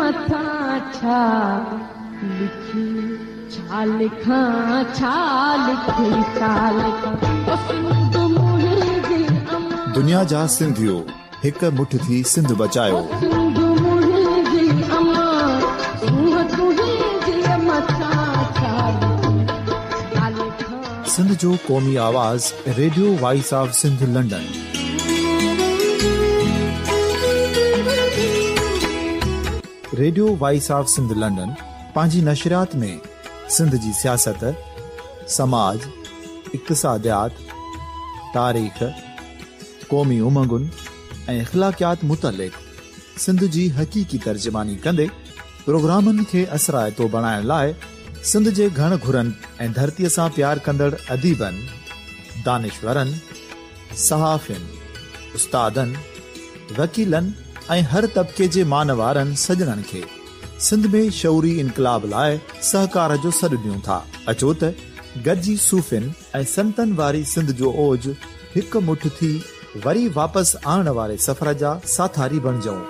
مٿان ڇا لکي ڇا لکان ڇا لکي ڇا لکان او سنڌ منهنجي امان. دنيا جا سنڌيو هڪ مٺ ٿي سنڌ بچايو. او سنڌ منهنجي امان سونهن تنهنجي مٿان ڇا لکي ڇا لکان. سنڌ جو قومي آواز radio voice of Sindh London. Radio voice of Sindh London پنهنجي نشريات ۾ سنڌ جي سياست، سماج، اقتصاديات، تاريخ، قومي امنگن ۽ اخلاقيات متعلق سنڌ جي حقيقي ترجماني ڪندي پروگرامن کي اثرائتو بڻائڻ لاء سنڌ جي گهڻ گهرن ۽ ڌرتيء سان پيار ڪندڙ اديبن، دانشورن، صحافين، استادن، وڪيلن ۽ هر طبقي جي مان وارن سڄڻن کي سنڌ ۾ شعوري انقلاب لاء سهڪار جو سڏ ڏيون ٿا. اچو ته گڏجي صوفين ۽ سنتن واري سنڌ جو اوج هڪ مٺ ٿي وري واپس آڻڻ واري سفر جا ساٿاري بڻجون.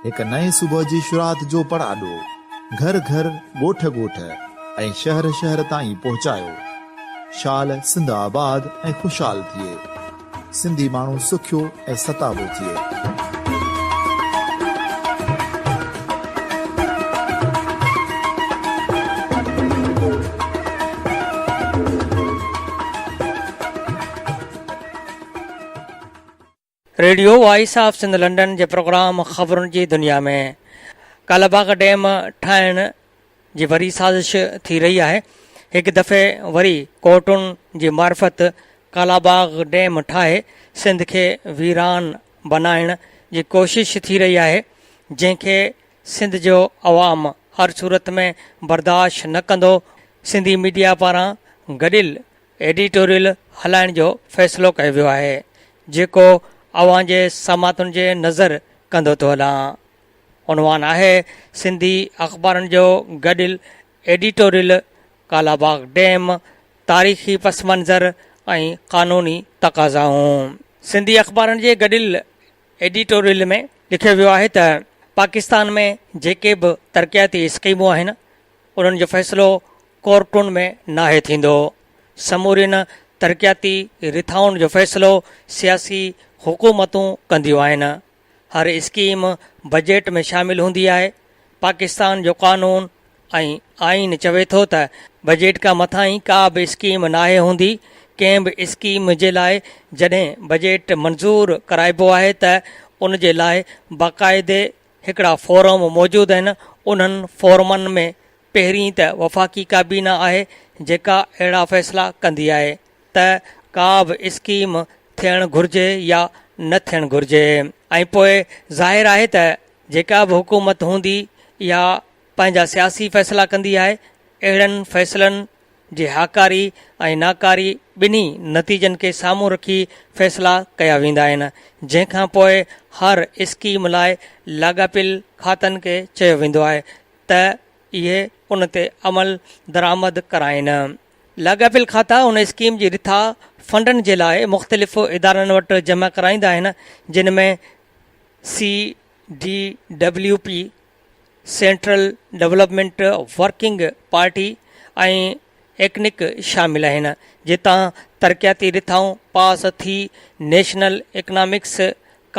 هڪ نئين صبح جي شروعات جو پڙاڏو گهر گهر، ڳوٺ ڳوٺ ۽ شهر شهر تائين پهچايو. شال سنڌ آباد ۽ خوشحال ٿئي. سنڌي ماڻهو سکيو ۽ ستابو ٿئي. Radio voice of Sindh London جي پروگرام خبرن جي دنيا ۾ ڪالاباغ ڊيم ٺاهڻ جي وري سازش ٿي رهي آهي هڪ دفعي وري ڪورٽن جي معرفت ڪالاباغ ڊيم ٺاهي سنڌ کي ويران بنائڻ جي ڪوشش ٿي رهي آهي جنهن کي سنڌ جو عوام هر صورت ۾ برداشت نه ڪندو سنڌي ميڊيا پاران گڏيل ايڊيٽوريل هلائڻ جو فيصلو ڪيو ويو آهي، جيڪو اوهان جي سماعتن جي نظر ڪندو ٿو هلان. عنوان آهي، سنڌي اخبارن جو گڏيل ايڊيٽوريل ڪالاباغ ڊيم، تاريخي پس منظر ۽ قانوني تقاضائون. سنڌي اخبارن جي گڏيل ايڊيٽوريل ۾ لکيو ويو آهي ته پاڪستان ۾ جيڪي به ترقياتي اسڪيمون آهن، انهن جو فيصلو ڪورٽن ۾ ناهي ٿيندو، سمورين ترقياتي رٿائن جو فيصلو سياسي حڪومتون ڪنديون آهن، هر اسڪيم بجيٽ ۾ شامل هوندي آهي، پاڪستان جو قانون ۽ آئين چوي ٿو ته بجيٽ کان مٿانهين ڪا به اسڪيم ناهي هوندي، ڪنهن به اسڪيم جي لاء جڏهن بجيٽ منظور ڪرائبو آهي ته ان جي لاء باقاعدي هڪڙا فورم موجود آهن، انهن فورمن ۾ پهرين ته وفاقي ڪابينا آهي جيڪا اهڙا فيصلا ڪندي آهي ته ڪا به اسڪيم ٿيڻ گهرجي يا نه ٿيڻ گهرجي ۽ پوء ظاهر آهي ته جيڪا به حڪومت هوندي اها پنهنجا سياسي فيصلا ڪندي آهي اهڙن فيصلن جي هاڪاري ۽ ناڪاري ٻنهي نتيجن کي سامهون رکي فيصلا ڪيا ويندا آهن جنهن کان پوء هر اسڪيم لاء لاڳاپيل کاتن کي چيو ويندو آهي ته اهي ان تي عمل درآمد ڪرائين. لاڳاپيل کاتا ان اسڪيم جي رٿا فنڊن جي لاء مختلف ادارن وٽ جمع ڪرائيندا آهن جن ۾ C D W P, central development working party ۽ ECNEC شامل آهن جتان ترقياتي رٿائون پاس ٿي نيشنل اڪنامڪس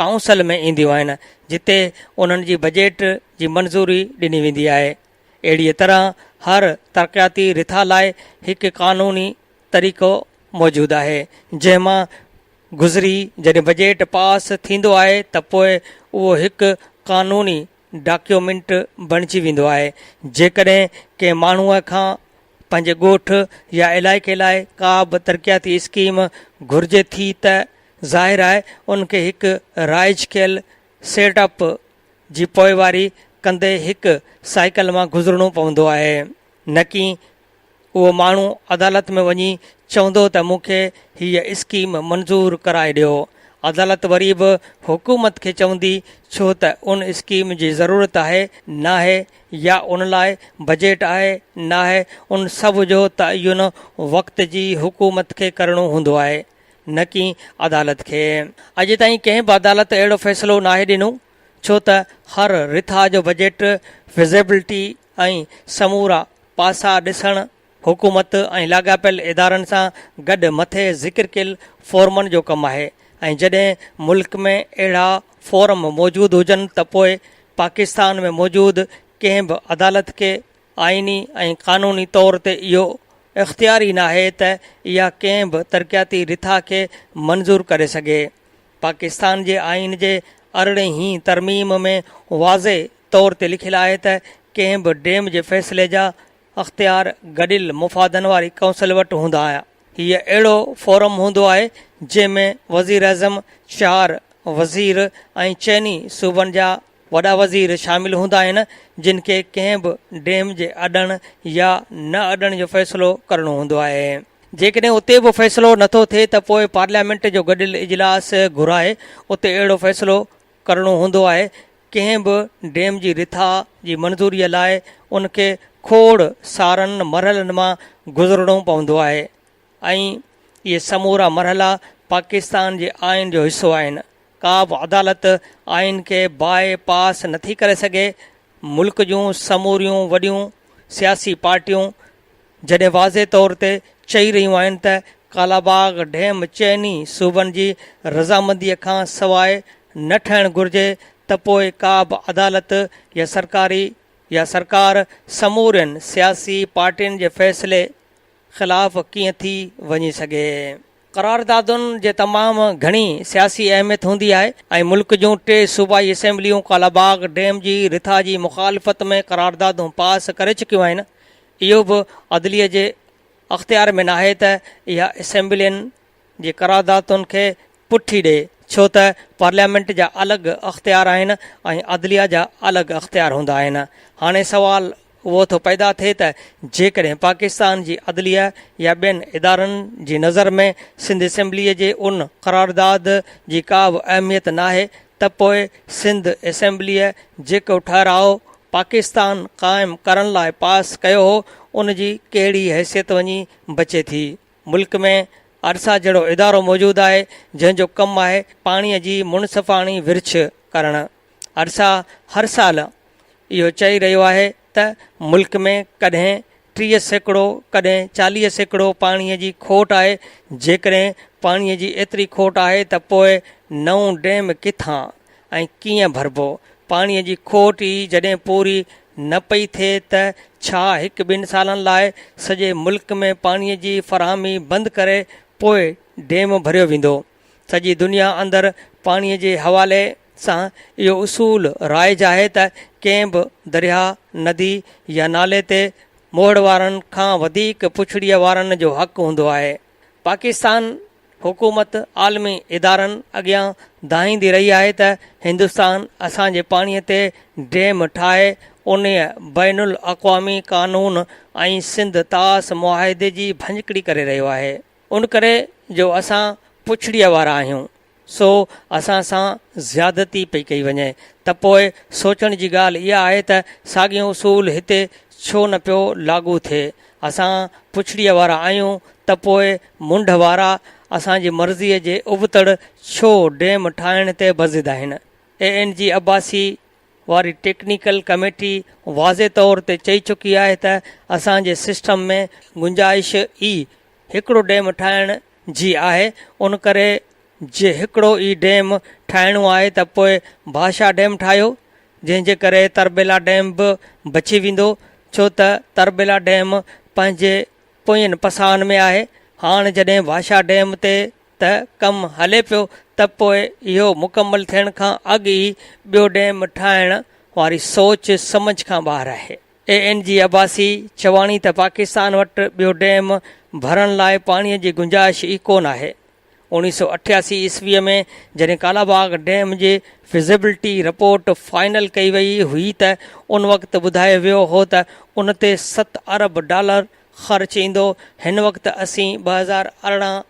ڪائونسل ۾ اينديون آهن جتي انهن جي بجيٽ جي منظوري ڏني ويندي آهي. اهڙيء طرح هر ترقياتي رٿا لاء هڪ قانوني طريقو موجود آهي جنهن مان گذري جڏهن بجيٽ پاس ٿيندو آهي ته پوء اهو هڪ قانوني ڊاڪيومينٽ بڻجي ويندو آهي. جيڪڏهن ڪنهن ماڻهوء کان پنهنجي ڳوٺ يا علائقي لاء ڪا به ترقياتي اسڪيم گهرجي ٿي ته ظاهر آهي ان کي هڪ رائج ڪيل سيٽ اپ جي پوئواري ڪندي هڪ سائيڪل مان گذرڻو پوندو آهي نه ڪي اهو ماڻهو عدالت ۾ وڃي چوندو ته مون کي هيء اسڪيم منظور ڪرائي ڏيو. عدالت وري به حڪومت کي چوندي ڇو ته ان اسڪيم جي ضرورت آهي ناهي يا ان لاء بجيٽ آهي ناهي ان سڀ جو تعين وقت جي حڪومت کي ڪرڻو هوندو آهي. نه ڪي عدالت کي. اڄ تائين ڪنهن به عدالت اهڙو فيصلو ناهي ڏنو، ڇو ته هر رٿا جو بجيٽ، فزيبلٽي ۽ سمورا پاسا ڏسڻ حڪومت ۽ لاڳاپيل ادارن سان گڏ مٿي ذڪر ڪيل فورمن جو ڪم آهي ۽ جڏهن ملڪ ۾ اهڙا فورم موجود هجن ته پوء پاڪستان ۾ موجود ڪنهن به عدالت کي آئيني ۽ قانوني طور تي اهو اختيار ئي ناهي ته اها ڪنهن به ترقياتي رٿا کي منظور ڪري سگهي. پاڪستان جي آئين جي 18 هين ترميم ۾ واضح طور تي لکيل آهي ته ڪنهن به ڊيم جي فيصلي جا اختيار گڏيل مفادن واري ڪائونسل وٽ هوندا آهن. هيء اهڙو فورم هوندو آهي، جنهن ۾ وزيراعظم، چار وزير ۽ چئني صوبن جا وڏا وزير شامل هوندا آهن، جن کي ڪنهن به ڊيم جي اڏڻ يا نه اڏڻ جو فيصلو ڪرڻو هوندو آهي. جيڪڏهن اتي به فيصلو نٿو ٿئي ته پوء پارليامينٽ جو گڏيل اجلاس گهرائي اتي اهڙو فيصلو ڪرڻو هوندو آهي. ڪنهن به ڊيم جي رٿا جي منظوريء لاء ان کي کوڙ سارن مرحلن مان گذرڻو پوندو آهي ۽ اهي سمورا مرحلا پاڪستان جي آئين جو حصو آهن. ڪا به عدالت آئين کي باء پاس نٿي ڪري سگهي. ملڪ جون سموريون وڏيون سياسي پارٽيون جڏهن واضح طور تي چئي رهيون آهن ته ڪالاباغ ڊيم چئني صوبن جي رضامنديء کان سواء نه ٺهڻ گهرجي ته پوء ڪا به عدالت يا سرڪاري يا سرڪار سمورين سياسي پارٽين جي فيصلي خلاف ڪيئن ٿي وڃي سگهي. قراردادن جي تمام گهڻي سياسي اهميت هوندي آهي ۽ ملڪ جون ٽي صوبائي اسيمبليون ڪالاباغ ڊيم جي رٿا جي مخالفت ۾ قراردادون پاس ڪري چڪيون آهن. اهو به عدليه جي اختيار ۾ ناهي ته اها اسيمبلين جي قراردادن کي پٺي ڏئي ڇو ته پارليامينٽ جا الڳ اختيار آهن ۽ عدليه جا الڳ اختيار هوندا آهن. هاڻي سوال اهو ٿو پيدا ٿئي ته جيڪڏهن پاڪستان جي عدليه يا ٻين ادارن جي نظر ۾ سنڌ اسيمبليء جي ان قرارداد جي ڪا به اهميت ناهي ته پوء سنڌ اسيمبليء جيڪو ٺهراء پاڪستان قائم ڪرڻ لاء پاس ڪيو هو ان جي ڪهڙي حيثيت وڃي بچي ٿي؟ ملڪ ۾ ارسا جهڙو ادارو موجود آهي جنهن جو ڪم آهي پاڻيء جي منصفاڻي ورڇ ڪرڻ. ارسا هر سال اهو چئي رهيو آهي ته ملڪ ۾ ڪڏهن 30% ڪڏهن 40% پاڻيء جي کوٽ آهي، جيڪڏهن پاڻيء جي ايتري کوٽ آهي ته پوء نئون ڊيم ڪٿان ۽ ڪيئن ڀربو؟ پاڻيء جي کوٽ ئي جڏهن پوري نه پئي ٿئي ته ڇا هڪ ٻن سالن لاء سڄي ملڪ ۾ پاڻيء جي فراهمي بند ڪري پوء ڊيم ڀريو ويندو؟ سڄي دنيا اندر پاڻيء جي حوالي سان اهو اصول رائج آهي ته ڪنهن به درياهه، ندي يا نالي تي موهڙ وارن کان وڌيڪ پڇڙيء وارن جو حق هوندو آهي. پاڪستان حڪومت عالمي ادارن اڳيان دانهيندي رهي آهي ته هندستان اسان جي پاڻيء تي ڊيم ٺاهي انهيء بين الاقوامي قانون ۽ سنڌ طاس معاهدي جي ڀڃڪڙي ڪري رهيو آهي. ان ڪري جو اسان پڇڙيء وارا آهيون، سو اسان سان زيادتي پئي ڪئي وڃي ته پوء سوچڻ جي ڳالهه اها آهي ته ساڳيون اصول هتي ڇو نه پيو لاڳو ٿئي؟ اسان پڇڙيء وارا آهيون ته پوء منڍ وارا اسان جي مرضيء جي ابتڙ ڇو ڊيم ٺاهڻ تي بضد آهن؟ اي اين جي عباسي واري ٽيڪنيڪل ڪميٽي واضح طور تي چئي چڪي آهي ته اسان جي سسٽم ۾ گنجائش ئي هڪڙو ڊيم ٺاهڻ جي آهي ان ڪري جي هڪڙو ئي ڊيم ٺاهڻو آهي ته پوء ڀاشا ڊيم ٺاهيو جنهن جي ڪري تربيلا ڊيم به بچي ويندو ڇو ته تربيلا ڊيم پنهنجي پوئين پساهن ۾ آهي هاڻ جڏهن ڀاشا ڊيم تي ته ڪم هلي پيو ته پوء اهو مڪمل ٿيڻ کان اڳ ئي ٻيو ڊيم ٺاهڻ واري سوچ سمجهه کان ٻاهر آهي. اي اين جي عباسي چواڻي ته پاڪستان وٽ ٻيو ڊيم ڀرڻ لاء پاڻي جي گنجائش ئي ڪونه آهي. 1988 عيسويء ۾ جڏهن ڪالاباغ ڊيم جي فزيبلٽي رپورٽ فائنل ڪئي وئي هئي ته ان وقت ٻڌايو ويو هو ته ان تي ست ارب ڊالر خرچ ايندو، هن وقت اسين 2018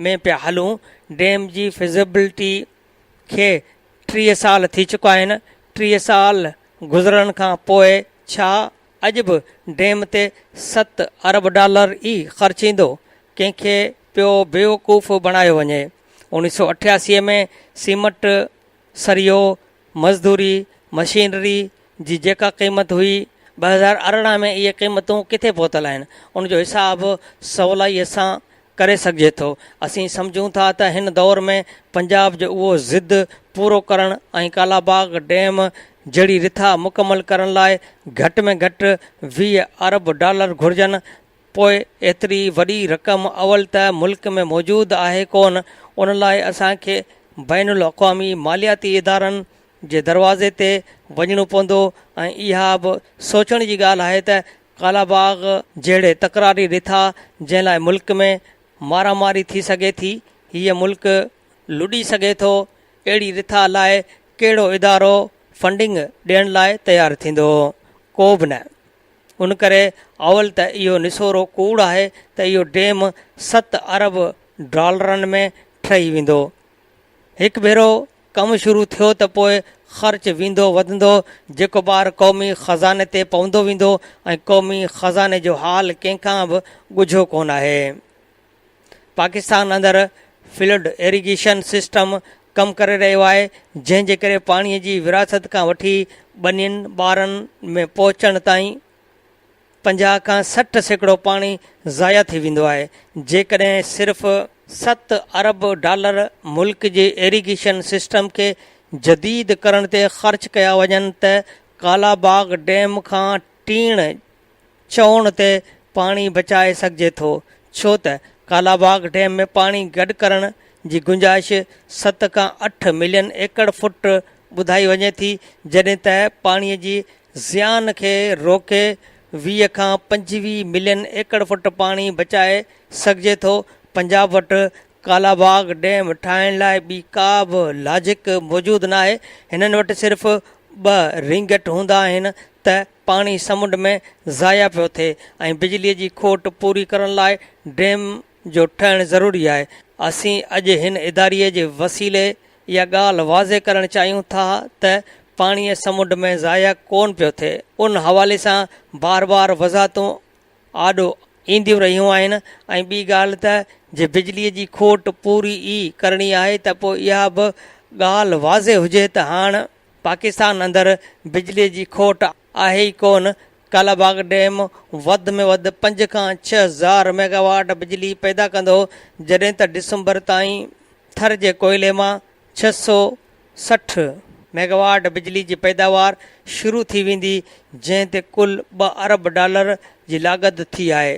۾ پيا هلون، ڊيم جي فزيبلٽي کي 30 سال ٿي چڪا آهن، 30 سال گذرڻ کان پوء ڇا اڄ به ڊيم تي ست ارب ڊالر ئي خرچ ايندو؟ ڪنهن کي پيو بيوقوف بڻايو وڃي. 1988 ۾ سيمٽ، سريو، مزدوري، مشينري جي جيڪا قيمت هئي، 2018 ۾ اهي قيمتون ڪٿي پهتل آهن، ان جو حساب سولائيء سان ڪري سگهجي ٿو. اسين سمجهون ٿا ته هن دور ۾ پنجاب جو اهو ضد پورو ڪرڻ ۽ ڪالاباغ ڊيم جهڙي رٿا مڪمل ڪرڻ لاء گهٽ ۾ گهٽ 20 ارب ڊالر گهرجن، پوء ايتري وڏي رقم اول ته ملڪ ۾ موجود آهي ڪونه، ان لاء اسان کي بين الاقوامي مالياتي ادارن جي دروازي تي وڃڻو پوندو ۽ اها به سوچڻ جي ڳالهه آهي ته ڪالاباغ جهڙي تڪراري رٿا جنهن لاء ملڪ ۾ مارا ماري ٿي سگهي ٿي، هيء ملڪ لڏي سگهي ٿو، اهڙي رٿا لاء ڪهڙو ادارو فنڊنگ ڏيڻ لاء تيار ٿيندو؟ ڪو به نه. ان ڪري اول ته اهو نسورو ڪوڙ آهي ته اهو ڊيم ست ارب ڊالرن ۾ ٺهي ويندو. هڪ ڀيرو ڪم شروع ٿيو ته پوء خرچ ويندو وڌندو، جيڪو بار قومي خزاني تي پوندو ويندو ۽ قومي خزاني جو حال ڪنهن کان به ڳجهو ڪونه آهي. پاڪستان اندر فلڊ ايريگيشن سسٽم ڪم ڪري رهيو آهي، جنهن جي ڪري پاڻي جي ورهاست کان وٺي ٻنين ٻارن ۾ پهچڻ تائين 50 کان 60% پاڻي ضايع ٿي ويندو آهي، جيڪڏهن صرف ست ارب ڊالر ملڪ جي ايريگيشن سسٽم کي جديد ڪرڻ تي خرچ ڪيا وڃن ته ڪالا باغ ڊيم کان ٽيڻ چئوڻ تي پاڻي بچائي سگهجي ٿو، ڇو ته ڪالاباغ ڊيم ۾ پاڻي گڏ ڪرڻ جي گنجائش ست کان اٺ ملين ايڪڙ فوٽ ٻڌائي وڃي ٿي، جڏهن ته پاڻي جي زيان کي روڪي 20 کان 25 ملين ايڪڙ فوٽ پاڻي بچائي سگهجي ٿو، پنجاب وٽ ڪالاباغ ڊيم ٺاهڻ لاء ٻي ڪا به لاجڪ موجود ناهي، هنن وٽ صرف ٻه رينگٽ هوندا آهن ته پاڻي سمنڊ ۾ ضايع پيو ٿئي ۽ بجلي جي کوٽ پوري ڪرڻ لاء ڊيم جو ٺهڻ ضروري آهي. اسين اڄ هن اداري جي وسيلي اها ڳالهه واضح ڪرڻ چاهيون ٿا ته پاڻي سمنڊ ۾ ضايع ڪونه پيو ٿئي. ان حوالي سان بار بار وضاحتون آڏو اينديون رهيون آهن ۽ ٻي ڳالهه ته جي بجلي جي کوٽ پوري ئي ڪرڻي آهي ته پوء اها به ڳالهه واضح هجي ته هاڻ پاڪستان اندر بجلي جي کوٽ آهي ئي ڪونه، ڪالاباغ ڊيم وڌ ۾ وڌ پنج کان 6000 ميگاواٽ بجلي پيدا ڪندو، جڏهن ته ڊسمبر تائين ٿر جي ڪوئلي مان 660 ميگاواٽ بجلي جي پيداوار شروع ٿي ويندي، جنهن تي ڪل ٻه ارب ڊالر جي لاڳت ٿي آهي.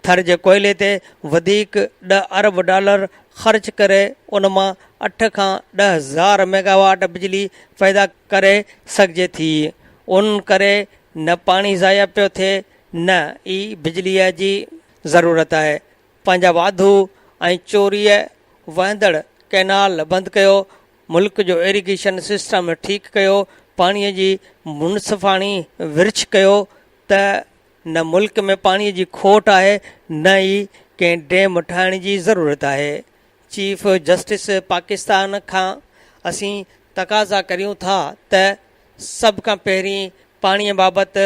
ٿر جي ڪوئلي تي وڌيڪ ڏهه ارب ڊالر خرچ ڪري ان مان اٺ کان 10,000 ميگاواٽ بجلي پيدا ڪري سگهجي ٿي. ان ڪري نه پاڻي ضايع پيو ٿئي نه ئي بجليء جي ضرورت آهي. پنهنجا واڌو ۽ چوريء وهندڙ ڪئنال بند ڪيو، ملڪ جو ايريگيشن سسٽم ٺيڪ ڪيو، پاڻيء جي منصفاڻي ورڇ ڪيو ته نه ملڪ ۾ پاڻي جي کوٽ آهي نه ئي ڪنهن ڊيم ٺاهڻ جي ضرورت آهي. چيف جسٽس پاڪستان کان اسين تقاضا ڪريون ٿا ته سڀ کان پهرين پاڻي بابت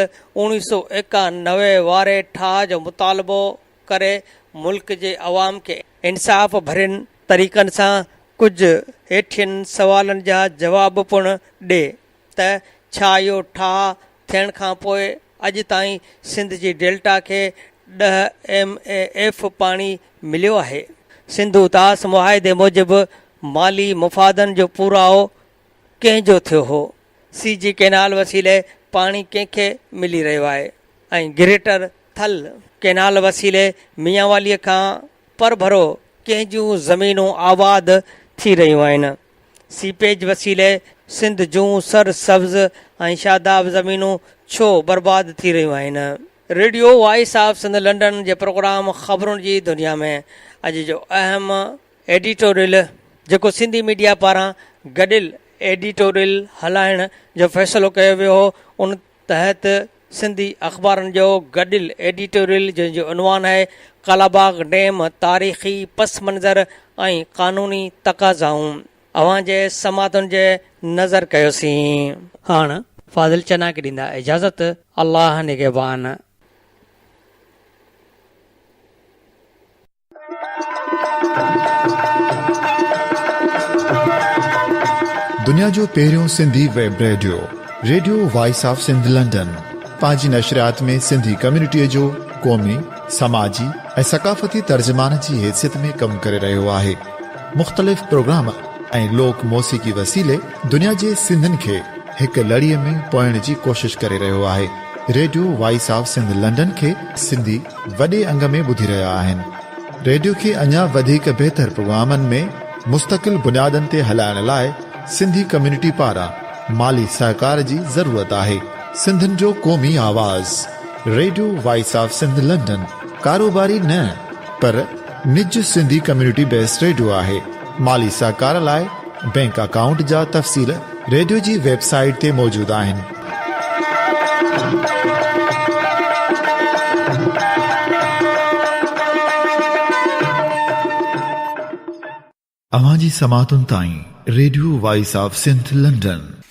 1991 واري ٺاهه جو مطالبو ڪري ملڪ جي عوام کي انصاف ڀرين طريقن سان ڪجهه هيٺين سوالن جا جواب پڻ ڏي ته ڇا اهو ٺاهه ٿيڻ کان پوء اڄ تائين سنڌ جي ڊيلٽا کي ڏهه ايم اي ايف پاڻي مليو آهي؟ سنڌو طاس معاهدي موجب مالي مفادن جو پورائو ڪنهن جو ٿيو هو؟ سي جي ڪئنال وسيلي پاڻي ڪنهن کي ملي رهيو آهي ۽ گريٽر ٿل ڪئنال وسيلي ميانواليء کان پرڀرو ڪنهن جون زمينون آباد ٿي رهيون آهن؟ سيپيج وسيلي سنڌ جون سر سبز ۽ شاداب زمينون ڇو برباد ٿي رهيون آهن؟ Radio voice of Sindh London جي پروگرام خبرن جي دنيا ۾ اڄ جو اهم ايڊيٽوريل جيڪو سنڌي ميڊيا پاران گڏيل ايڊيٽوريل هلائڻ جو فيصلو ڪيو ويو هو ان تحت سنڌي اخبارن جو گڏيل ايڊيٽوريل جنهن جو عنوان آهي ڪالاباغ ڊيم تاريخي پس منظر ۽ قانوني تقاضائون اوهان جي سماعتن جي نظر ڪيوسين. هاڻ فاضل چنا کي ڏيندا اجازت الله نگهبان. دنيا جو پهريون Sindhi web radio, radio voice of Sindh London, پنهنجي نشريات ۾ سنڌي ڪميونٽيء جو قومي، سماجي ۽ ثقافتي ترجمان جي حيثيت ۾ ڪم ڪري رهيو آهي. مختلف پروگرام ۽ لوڪ موسيقي وسيلي دنيا جي سنڌين کي هڪ لڙيء ۾ پوئڻ جي ڪوشش ڪري رهيو آهي. Radio voice of Sindh London کي سنڌي وڏي انگ ۾ ٻڌي رهيا آهن. ريڊيو کي اڃا وڌيڪ بهتر پروگرامن ۾ مستقل بنيادن تي هلائڻ لاء سنڌي ڪميونٽي پاران مالي سهڪار جي ضرورت آهي. سنڌين جو قومي آواز radio voice of Sindh London ڪاروباري نه پر نج سنڌي ڪميونٽي بيسڊ ريڊيو آهي. مالي سهڪار لاء بينڪ اڪائونٽ جا تفصيل ريڊيو جي ويب سائيٽ تي موجود آهن. اوهان جي سماعتن تائين radio voice of Sindh London.